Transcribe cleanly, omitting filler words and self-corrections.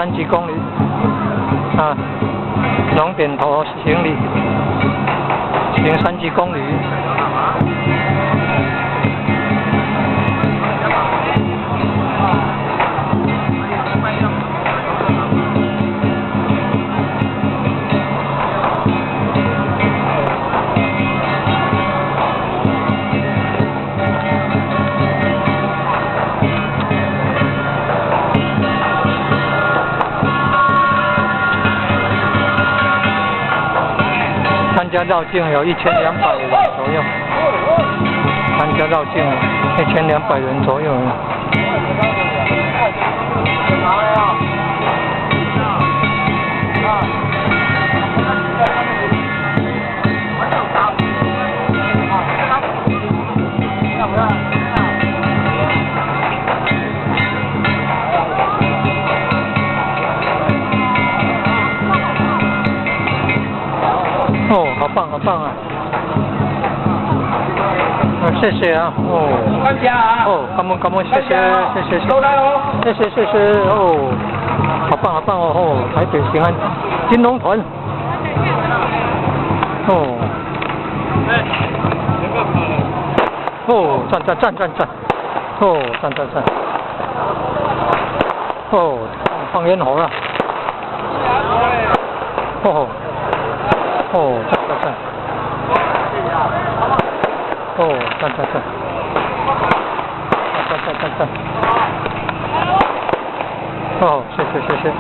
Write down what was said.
三級公里，啊，龍點頭行禮，行三級公里。參加繞境有1200人左右，參加繞境1200人左右。哦，好棒，好棒啊！啊，謝謝啊，哦，哦，感恩感恩，謝謝謝謝謝謝謝謝謝哦，好棒好棒哦，哦，台北行安金龍團，哦，哦，讚讚讚讚讚，哦，讚讚讚，哦，放煙火啦，哦。哦，讚讚讚！哦，讚讚讚！讚讚讚讚！哦，謝謝謝謝。